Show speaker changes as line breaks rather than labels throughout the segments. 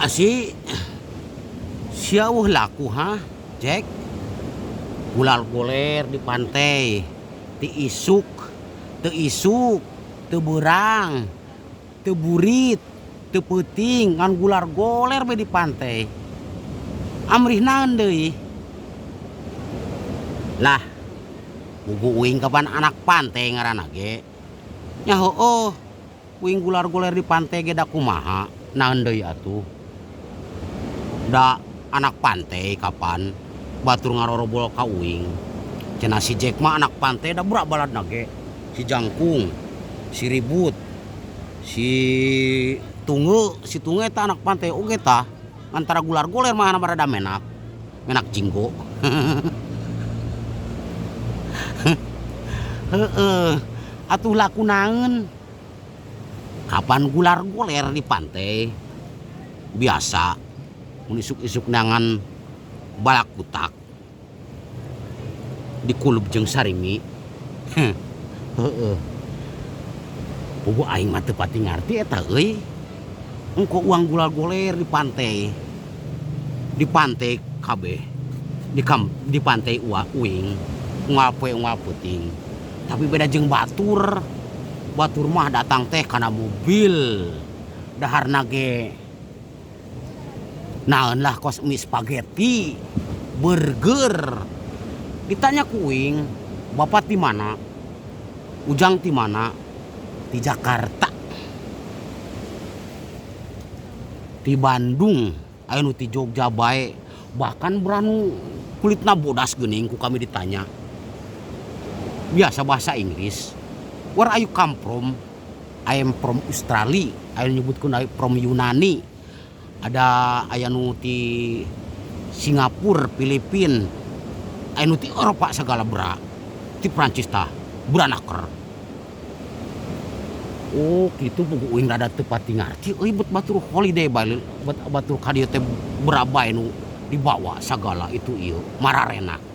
Asi sia eueuh laku hah Jack gular goler di pantai ti isuk teu isuk teu beurang teu burit teu peuting ngan gular goler we di pantai amrih naon deui lah puguh uing kapan anak pantai ngaranna ge nya heueuh. Uing gular-guler di pantai ge da kumaha naon deui atuh. Da anak pantai kapan batur ngarorobol ka uing. Cenah si Jack mah anak pantai da bura baladna ge. Si Jangkung, si Ribut, si Tunge, si Tunge eta anak pantai oge tah. Antara gular-guler mah rada menak, menak jinggo. Heueuh atuh laku naon. Kapan gular guler di pantai biasa mun isuk-isuk neangan balak kutak dikulub jeung sarimi heueuh puguh aing mah teu pati ngarti eta euy engko uang gular guler di pantai di pantai kabeh di di pantai uing unggal poe unggal peuting. Tapi beda jeung batur, batur mah datang teh kana mobil, daharna ge naon lah kos mie spageti, burger. Ditanya ku uing, bapa ti mana? Ujang ti mana? Ti Jakarta. Ti Bandung, aya nu ti Jogja bae, bahkan beranu kulitna bodas geuning ku kami ditanya. Biasa bahasa Inggris, where are you come from? I am from Australia, aya nu nyebutkeun I from Yunani, ada aya nu ti Singapura, Filipin, aya nu ti Eropa sagala bera, ti Prancis tah, beranaker. Oh kitu puguh uing rada teu pati ngarti euy bet batur holiday bae bet batur ka dieu teh bera bae nu dibawa sagala itu ieu mararenak.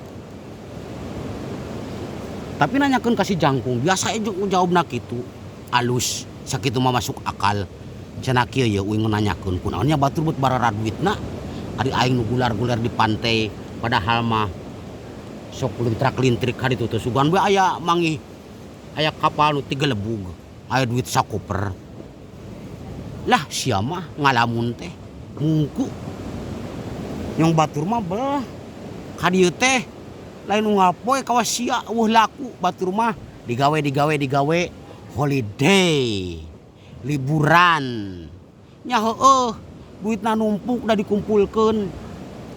Tapi nanyakeun ka si jangkung biasa e jawabna kitu alus sakitu mah masuk akal cenah kieu ye uing nanyakeun kunaon nya batur bet barara duitna ari aing nu gular-guler di pantai padahal mah sok lintrak-lintrik ka ditu teh sugan we aya mangih Aya kapal nu tigelebug aya duit sakoper. Lah sia mah ngalamun teh mungku. Nyong batur mah beuh ka dieu teh lain unggal poe kawas sia eueuh laku batur mah digawe digawe digawe holiday liburan. Nya heueuh duitna numpuk da dikumpulkeun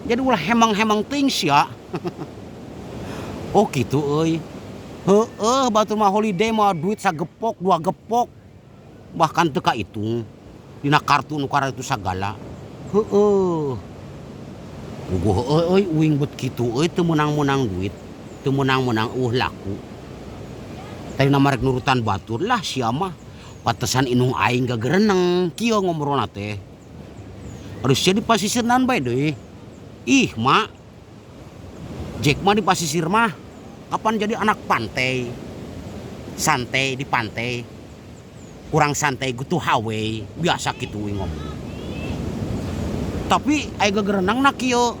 jadi ulah hemang-hemang teuing sia. Oh kitu euy. Heueuh batur mah holiday mawa duit sagepok dua gepok bahkan teu kaitung dina kartu nu kararitu sagala. Heueuh. Puguh heueuh euy uing bet kitu euy teu meunang-meunang duit, teu meunang-meunang eueuh laku. Tadina mah rek nurutan batur lah sia mah patesan indung aing gagereneng kieu ngombrolna teh. Aduh sia di pasisir naon bae deui. Ih mak. Jack mah di pasisir mah kapan jadi anak pantai. Santai di pantai. Kurang santai gutu hawe biasa kitu we ngomong. Tapi ai gagereneng na kieu.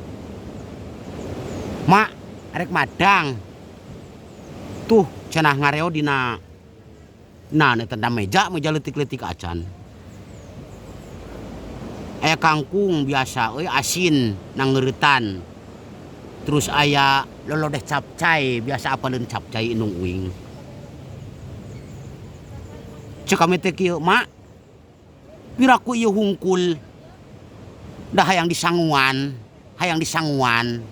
Mak arek madang. Tuh cenah ngareo dina nah eta meja meja leutik-leutik acan. Aya kangkung biasa euy asin nangeureutan. Terus aya lolodeh capcay biasa apaleun capcay indung uing. Cek kami teh kieu, Mak, piraku ieu hungkul da hayang disanguan, hayang disanguan.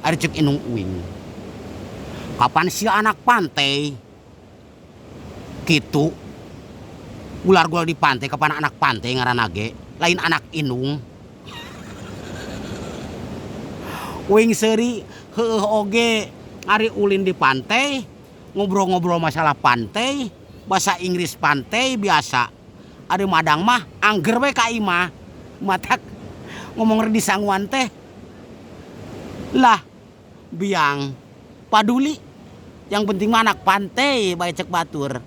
Ari cek indung uing. Kapan sia anak pantai? Kitu ular gol di pantai kapan anak pantai ngaranna ge lain anak indung. Uing seuri heueuh oge ari ulin di pantai ngobrol-ngobrol masalah pantai basa Inggris pantai biasa ari madang mah angger we ka imah matak ngomong di sanguan teh lah biang paduli yang penting mah anak pantai bae cek batur.